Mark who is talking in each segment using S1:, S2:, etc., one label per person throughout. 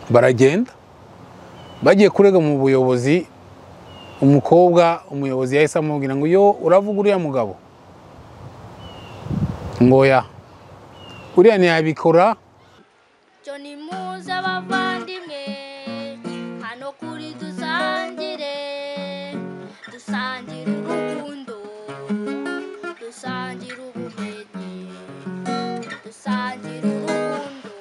S1: Baragenda, bagiye kurega mu buyobozi. Umukobwa, umuyobozi yahise amubwira ngo: "Yo, uravuga uriya mugabo?" Ngo: "Ya, uriya ntiyabikora."
S2: Cyo nimuze abavandimwe, hano kuri Dusangire, dusangire urukundo, dusangire ubumenyi, dusangire urukundo,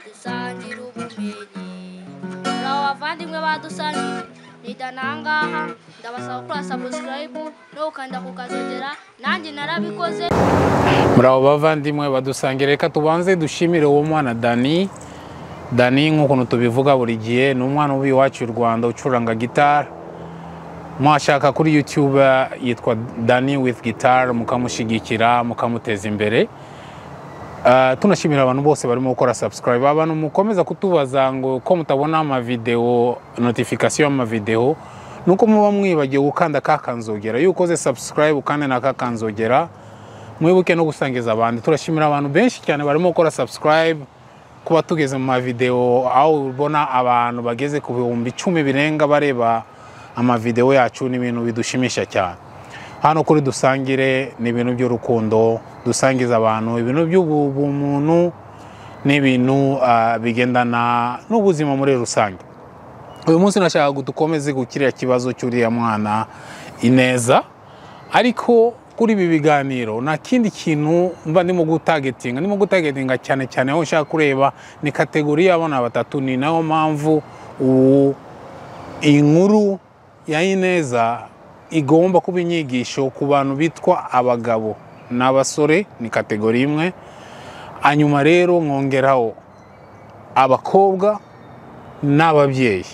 S2: dusangire ubumenyi. Muri abo bavandimwe badusangire nidanangaha, ndabasaba gukora subscribe no gukanda ku kazogera. Nanjye narabikoze.
S1: Muri abo bavandimwe badusangira, reka tubanze dushimire uwo mwana Dani. Dani, nk'ukuntu tubivuga buri gihe, ni umwana uba iwacu i Rwanda ucuranga gitari. Mwashaka kuri YouTube yitwa Dani with Guitar, mukamushyigikira, mukamuteza imbere. Tunashimira abantu bose barimo gukora subscribe. Abantu mukomeza kutubaza ngo ko mutabona amavideo, notification y'amavideo, nuko muba mwibagiwe gukanda ka kanzogera. Iyo ukoze subscribe ukande na ka kanzogera, mwibuke no gusangiza abandi. Turashimira abantu benshi cyane barimo gukora subscribe. Kuba tugeze mu mavideo aho ubona abantu bageze ku 10,000 birenga bareba amavideo yacu, ni ibintu bidushimisha cyane. Hano kuri Dusangire ni ibintu by'urukundo, dusangiza abantu ibintu by'ubumuntu n'ibintu bigendana n'ubuzima muri rusange. Uyu munsi nashaka ngo dukomeze ku kiriya kibazo cy'uriya mwana Ineza, ariko kuri ibi biganiro nta kindi kintu mba ndimo gutargetinga. Ndimo gutargetinga cyane cyane aho nshaka kureba ni catégorie y'abana batatu. Ni nayo mpamvu ubu inkuru ya Ineza igomba kuba inyigisho ku bantu bitwa abagabo n'abasore, ni catégorie imwe. Hanyuma rero nkongeraho abakobwa n'ababyeyi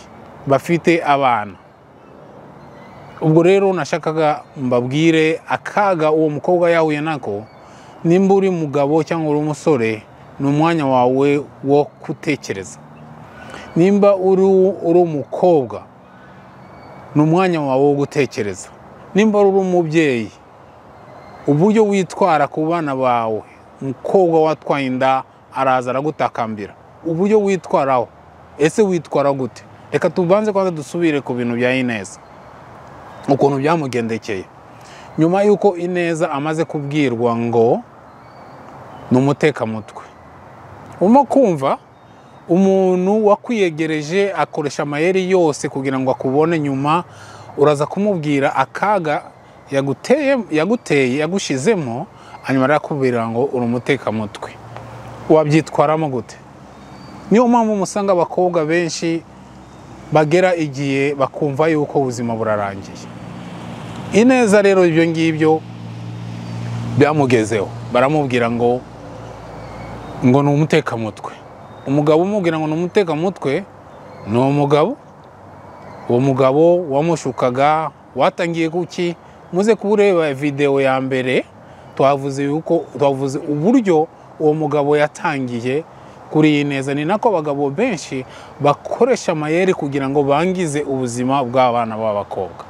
S1: bafite abana. Ubwo rero nashakaga mbabwire akaga uwo mukobwa yahuye nako. Nimba uri mugabo cyangwa uri umusore, ni umwanya wawe wo gutekereza. Nimba uri umukobwa, ni umwanya wawe wo gutekereza. Nimba uri umubyeyi, uburyo witwara ku bana bawe, umukobwa watwaye inda araza aragutakambira, uburyo witwaraho, ese witwara gute? Reka tubanze kwanza dusubire ku bintu bya Ineza, ukuntu byamugendekeye nyuma y'uko Ineza amaze kubwirwa ngo ni umutekamutwe. Urimo kumva umuntu wakwiyegereje akoresha amayeri yose kugira ngo akubone, nyuma uraza kumubwira akaga yaguteye, yagushizemo, hanyuma arakubwira ngo uri umutekamutwe. Wabyitwaramo gute? Niyo mpamvu musanga abakobwa benshi bagera igihe bakumva yuko ubuzima burarangiye. Ineza rero ibyo ngibyo byamugezeho, baramubwira ngo ni umutekamutwe. Umugabo umubwira ngo ni umutekamutwe ni umugabo, uwo mugabo wamushukaga watangiye kuki. Muze kureba video ya mbere, twavuze yuko twavuze uburyo uwo mugabo yatangiye kuri iyi Neza. Ni nako abagabo benshi bakoresha amayeri kugira ngo bangize ubuzima bw'abana b'abakobwa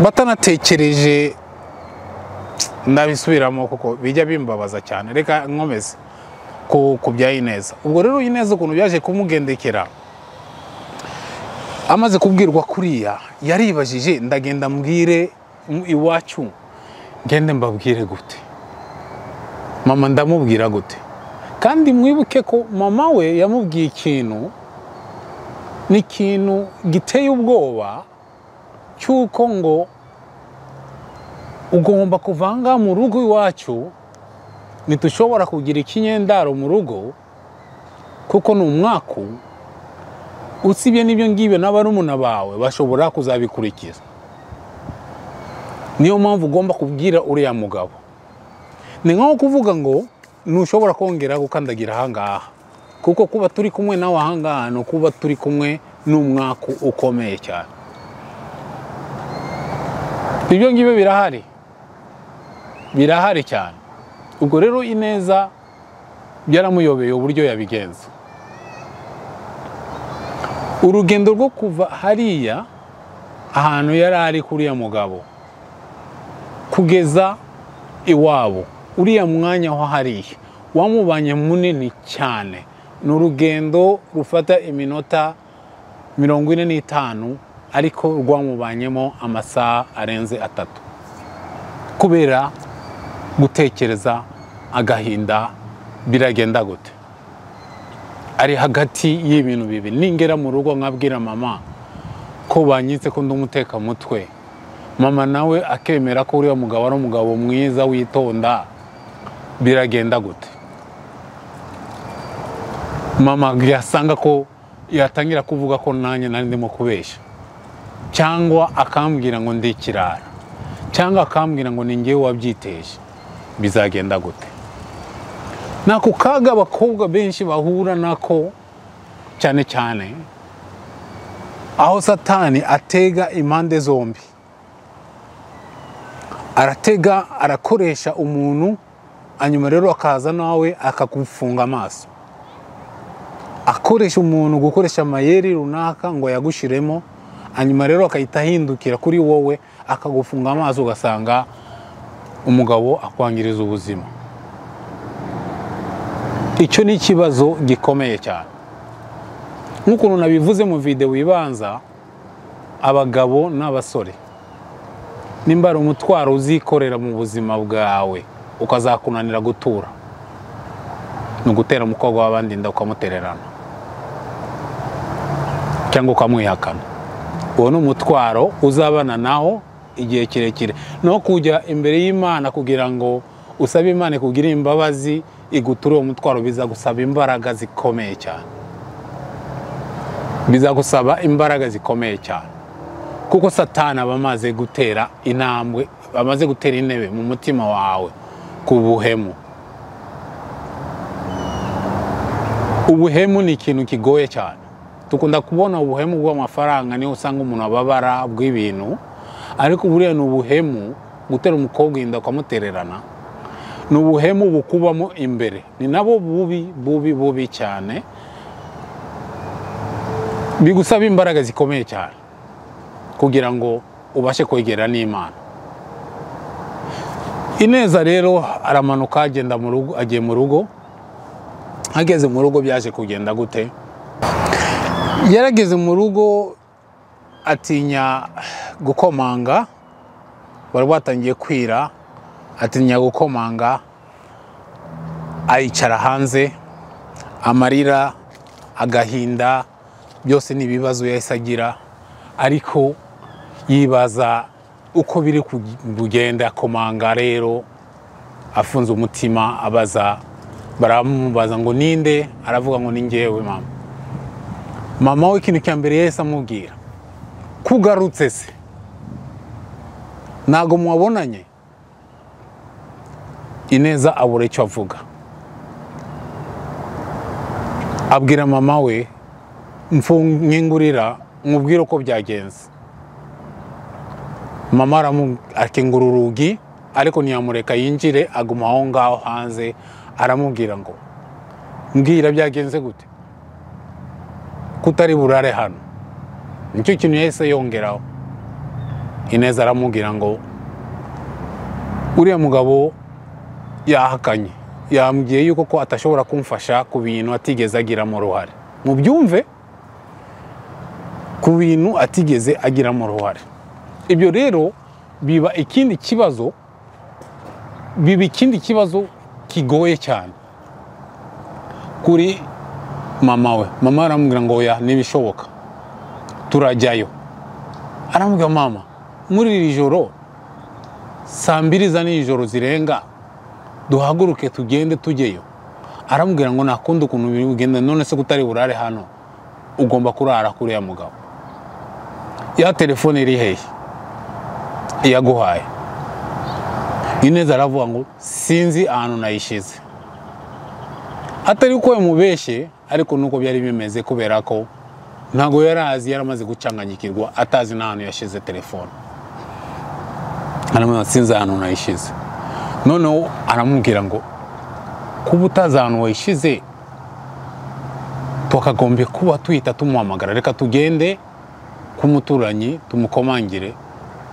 S1: batanatekereje. Ndabisubiramo kuko bijya bimbabaza cyane. Reka nkomeze ku bya Ineza. Ubwo rero Ineza ukuntu byaje kumugendekera amaze kubwirwa kuriya, yaribajije: "Ndagenda mbwire iwacu, ngende mbabwire gute? Mama ndamubwira gute?" Kandi mwibuke ko mama we yamubwiye ikintu, ni ikintu giteye ubwoba, cy'uko ngo ugomba kuvanga mu rugo iwacu, ntitushobora kugira ikinyendaro mu rugo kuko ni umwaku. Usibye n'ibyo ngibyo, n'abarumuna bawe bashobora kuzabikurikiza. Niyo mpamvu ugomba kubwira uriya mugabo. Ni nko kuvuga ngo ntushobora kongera gukandagira ahangaha, kuko kuba turi kumwe nawe ahangaha ni ukuba turi kumwe n'umwaku ukomeye cyane. Ibyo ngibyo birahari, birahari cyane. Ubwo rero Ineza byaramuyobeye uburyo yabigenza. Urugendo rwo kuva hariya ahantu yari ari kuriya mugabo kugeza iwabo, uriya mwanya ho hariya wamubanye munini cyane. Ni urugendo rufata iminota 45 ariko rwamubanyemo amasaha arenze 3 kubera gutekereza agahinda. Biragenda gute? Ari hagati y'ibintu bibiri. Ningera mu rugo nkabwira mama ko banyitse ko ndi umuteka mutwe, mama nawe akemera ko uriya mugabo ari umugabo mwiza witonda, biragenda gute? Mama yasanga ko yatangira kuvuga ko nanjye nari ndimo kubesha, cyangwa akambwira ngo ndi ikirara, cyangwa akambwira ngo ni njyewe wabyiteje, bizagenda gute? Nako kaga abakobwa benshi bahura nako, cyane cyane aho Satani atega impande zombi. Aratega, arakoresha umuntu, hanyuma rero akaza nawe akakufunga amaso. Akoresha umuntu gukoresha amayeri runaka ngo yagushiremo, hanyuma rero akahita ahindukira kuri wowe akagufunga amaso, ugasanga umugabo akwangiriza ubuzima. Icyo ni ikibazo gikomeye cyane. Nk'ukuntu nabivuze mu video ibanza, abagabo n'abasore, nimba ari umutwaro uzikorera mu buzima bwawe ukazakunanira gutura, ni ugutera umukobwa w'abandi inda ukamutererana cyangwa ukamwihakana. Uwo ni umutwaro uzabana nawo igihe kirekire. No kujya imbere y'Imana kugira ngo usabe Imana kugira imbabazi iguture uwo mutwaro, bizagusaba imbaraga zikomeye cyane. Bizagusaba imbaraga zikomeye cyane, kuko Satani aba amaze gutera intambwe, amaze gutera intebe mu mutima wawe ku buhemu. Ubuhemu ni ikintu kigoye cyane. Dukunda kubona ubuhemu bw'amafaranga, niho usanga umuntu ababara bw'ibintu, ariko buriya ni ubuhemu gutera umukobwa inda ukamutererana, ni ubuhemu bukubamo imbere, ni nabo bubi bubi bubi cyane, bigusaba imbaraga zikomeye cyane kugira ngo ubashe kwegera n'Imana. Ineza rero aramanuka agenda mu rugo, agiye mu rugo. Ageze mu rugo byaje kugenda gute? Yarageze mu rugo atinya gukomanga, bari batangiye kwira, atinya gukomanga, ayicara hanze, amarira, agahinda, byose ni ibibazo yahise agira, ariko yibaza uko biri kugenda. Akomanga rero afunze umutima, abaza, baramubaza ngo ninde? Aravuga ngo ni njyewe mama. Mama we ikintu cya mbere yahise amubwira, kugarutse se ntago mwabonanye? Ineza abura icyo avuga, abwira mama we, mfungurira mubwire uko byagenze. Mama akingura urugi ariko ntiyamureka yinjire, aguma aho ngaho hanze, aramubwira ngo mbwira byagenze gute kutari burare hano. Nicyo kintu yahise yongeraho. Ineza aramubwira ngo uriya mugabo yahakanye, yambwiye yuko ko atashobora kumfasha ku bintu atigeze agiramo uruhare. Mubyumve, ku bintu atigeze agiramo uruhare. Ibyo rero biba ikindi kibazo, biba ikindi kibazo kigoye cyane kuri mama we. Mama aramubwira ngo oya, ntibishoboka, turajyayo. Aramubwira mama, muri iri joro saa 2 za nijoro zirenga duhaguruke tugende tujyeyo. Aramubwira ngo nakunda ukuntu biri bugende, none se kutari burare hano, ugomba kurara kuri ya mugabo. Ya telefone iri hehe yaguhaye? Ineza aravuga ngo sinzi ahantu nayishize. Atari uko yamubeshe, ariko nuko byari bimeze, kubera ko ntago yarazi, yaramaze gucanganyikirwa, atazi n'ahantu yashize telefone. Aramubwira sinzi ahantu nayishize. Noneho aramubwira ngo kuba utazi ahantu wayishize, twakagombye kuba tuhita tumuhamagara, reka tugende kumuturanyi tumukomangire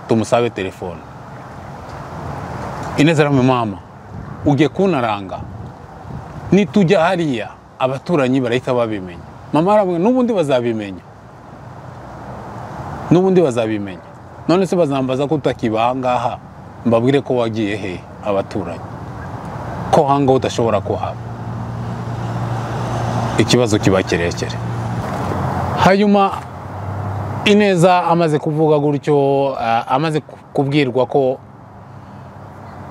S1: tumusabe telefone. Ineza aramubwira mama, ugiye kunaranga, Nitujya hariya abaturanyi barahita babimenya. Mama aramubwira, n'ubundi bazabimenya, n'ubundi bazabimenya. None se bazambaza ko utakiba aha ngaha, mbabwire ko wagiye he? Abaturanyi ko aha ngaha udashobora kuhaba. Ikibazo kiba kirekire. Hanyuma Ineza amaze kuvuga gutyo, amaze kubwirwa ko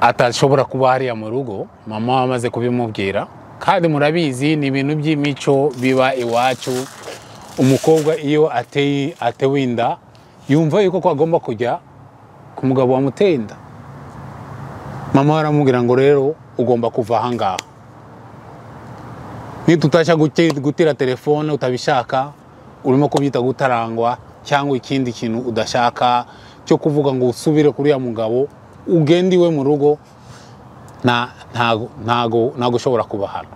S1: atashobora kuba hariya mu rugo, mama amaze kubimubwira. Kandi murabizi ni ibintu by'imico biba iwacu. Umukobwa iyo atewe inda yumva yuko ko agomba kujya ku mugabo wamuteye inda. Mama aramubwira ngo rero ugomba kuva aha ngaha, nitutasha gutira telefone utabishaka, urimo kubyita gutarangwa cyangwa ikindi kintu udashaka cyo kuvuga ngo usubire kuri ya mugabo ugende iwe mu rugo, ntago ushobora kuba hano.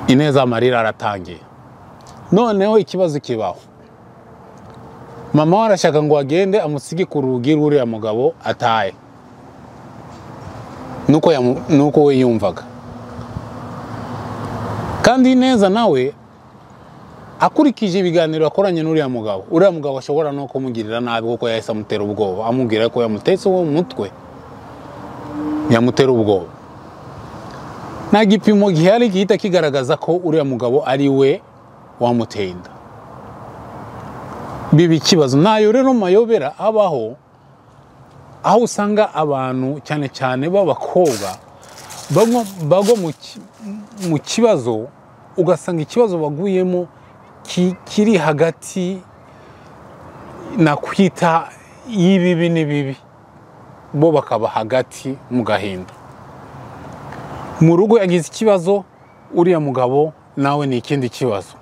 S1: Ineza amarira aratangiye. Noneho ikibazo kibaho, mama arashaka ngo agende amusige ku rugi rw'uriya mugabo ataye, nuko we yumvaga. Kandi Ineza nawe akurikije ibiganiro akoranye n'uriya mugabo, uriya mugabo ashobora no kumugirira nabi, kuko yahise amutera ubwoba, amubwira ko yamutetse uwo mutwe, yamutera ubwoba. Nta gipimo gihari gihita kigaragaza ko uriya mugabo ari we wamuteye inda. Biba ikibazo. Nayo rero mayobera abaho, aho usanga abantu cyane cyane b'abakobwa bagwa mu kibazo, ugasanga ikibazo baguyemo kiri hagati na kwita y'ibibi n'ibibi, bo bakaba hagati mu gahinda. Mu rugo yagize ikibazo, uriya mugabo nawe ni ikindi kibazo.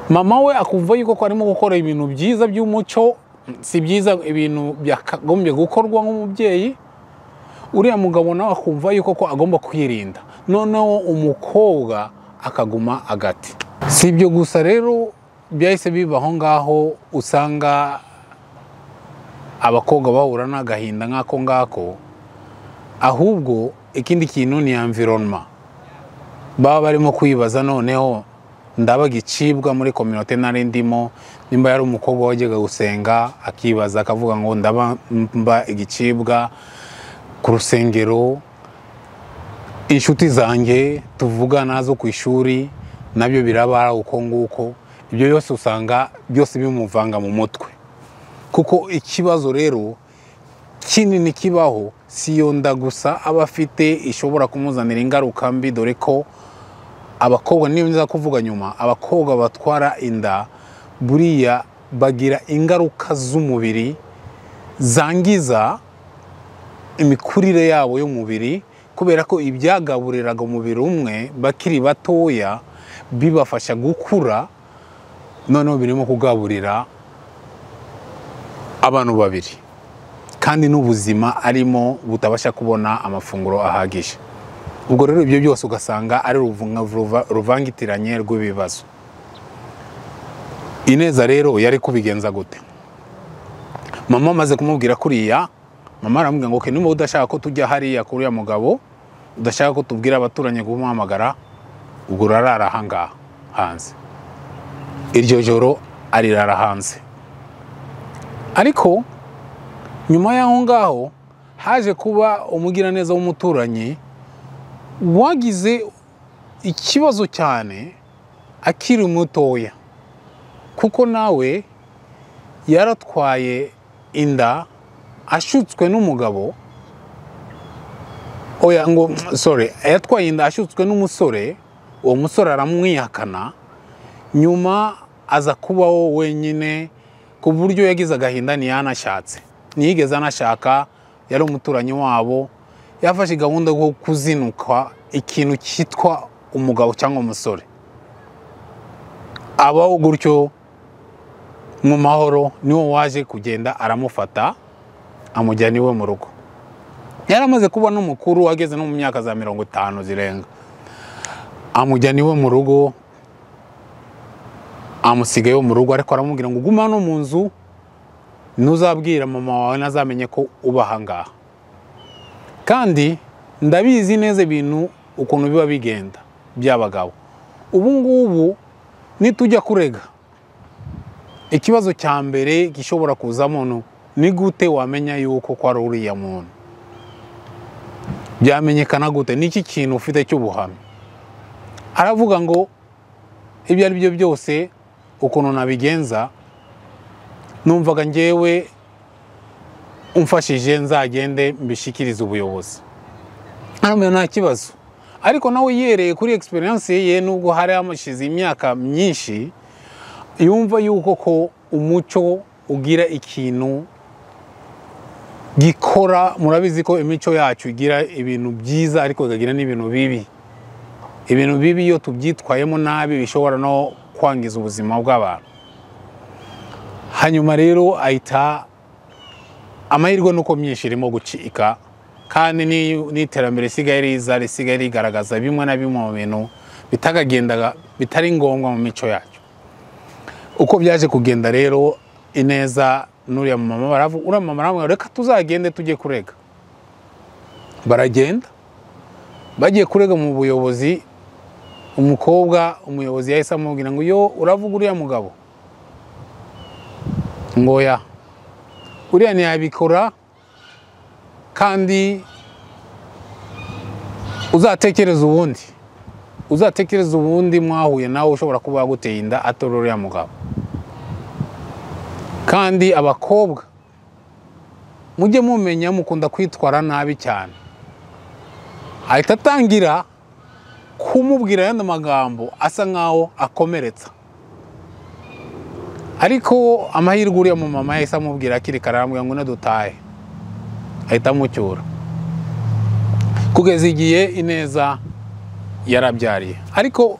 S1: Mama we akumva yuko ko arimo gukora ibintu byiza by'umuco, si byiza ibintu byakagombye gukorwa nk'umubyeyi. Uriya mugabo nawe akumva yuko ko agomba kwirinda, noneho umukobwa akaguma hagati. Si ibyo gusa rero byahise bibaho ngaho, usanga abakobwa bahura n'agahinda nk'ako ngako. Ahubwo ikindi kintu ni environment baba barimo kwibaza, noneho ndaba gicibwa muri communauté nari ndimo. Nimba yari umukobwa wajyaga gusenga akibaza akavuga ngo ndaba mba igicibwa ku rusengero, inshuti zanjye tuvuga nazo ku ishuri nabyo biraba uko nguko. Ibyo byose usanga byose bimuvanga mu mutwe, kuko ikibazo rero kinini kibaho si yo nda gusa aba afite ishobora kumuzanira ingaruka mbi, dore ko abakobwa, niyo nza kuvuga nyuma, abakobwa batwara inda buriya bagira ingaruka z'umubiri zangiza imikurire yabo y'umubiri, kubera ko ibyagaburiraga umubiri umwe bakiri batoya bibafasha gukura, noneho birimo kugaburira abantu babiri, kandi n'ubuzima arimo butabasha kubona amafunguro ahagije. Ubwo rero ibyo byose ugasanga ari ruvangitiranye rw'ibibazo. Ineza rero yari kubigenza gute? Mama amaze kumubwira kuriya, mama aramubwira ngo okay, niba udashaka ko tujya hariya kuri uriya mugabo, udashaka ko tubwira abaturanyi kumuhamagara, ubwo urarara aha ngaha hanze. Iryo joro arirara hanze. Ariko nyuma y'aho ngaho haje kuba umugiraneza w'umuturanyi wagize ikibazo cyane akiri mutoya, kuko nawe yaratwaye inda ashutswe n'umugabo. Oya ngo sorry, yatwaye inda ashutswe n'umusore, uwo musore aramwihakana, nyuma aza kubaho wenyine ku buryo yagize agahinda, ntiyanashatse, ntiyigeze anashaka. Yari umuturanyi wabo, yafashe gahunda yo kuzinuka ikintu cyitwa umugabo cyangwa umusore, abaho gutyo mu mahoro. Niwo waje kugenda aramufata amujyana iwe mu rugo. Yaramaze kuba n'umukuru, ageze no mu myaka za 50 zirenga, amujyana iwe mu rugo, amusigayo mu rugo, ariko aramubwira ngo guma hano mu nzu, ntuzabwira mama wawe ntazamenye ko uba aha ngaha. Kandi Ndabizi neza ibintu ukuntu biba bigenda by'abagabo. Ubu ngubu nitujya kurega, ikibazo cya mbere gishobora kuzamo ni gute wamenya yuko ko ari uriya muntu? Byamenyekana gute? Niki kintu ufite cy'ubuhamya? Aravuga ngo ibyo ari byo byose ukuntu nabigenza, numvaga njyewe umfashije nzagende mbishikirize ubuyobozi. Aramubwira nta kibazo. Ariko nawe yereye kuri experience ye, nubwo hari amashize imyaka myinshi, yumva yuko ko umuco ugira ikintu gikora. Murabizi ko imico yacu igira ibintu byiza ariko ikagira n'ibintu bibi. Ibintu bibi iyo tubyitwayemo nabi bishobora no kwangiza ubuzima bw'abantu. Hanyuma rero ahita amahirwe nuko myinshi irimo gucika, kandi n'iterambere risigaye riza, risigaye rigaragaza bimwe na bimwe mu bintu bitakagendaga, bitari ngombwa mu mico yacu. Uko byaje kugenda rero, Ineza n'uriya mama baravuga, uriya mama aramubwira reka tuzagende tujye kurega. Baragenda, bagiye kurega mu buyobozi. Umukobwa umuyobozi yahise amubwira ngo yo uravuga uriya mugabo? Ngo ya, uriya ntiyabikora, kandi uzatekereza ubundi, uzatekereza ubundi mwahuye nawe ushobora kuba yaguteye inda atari uriya mugabo. Kandi abakobwa mujye mumenya mukunda kwitwara nabi cyane. Ahita atangira kumubwira ayandi magambo asa nkaho akomeretsa. Ariko amahirwe uriya mu mama yahise amubwira akiri kare, aramubwira ngo dutahe, ahita amucyura. Kugeza igihe Ineza yarabyariye. Ariko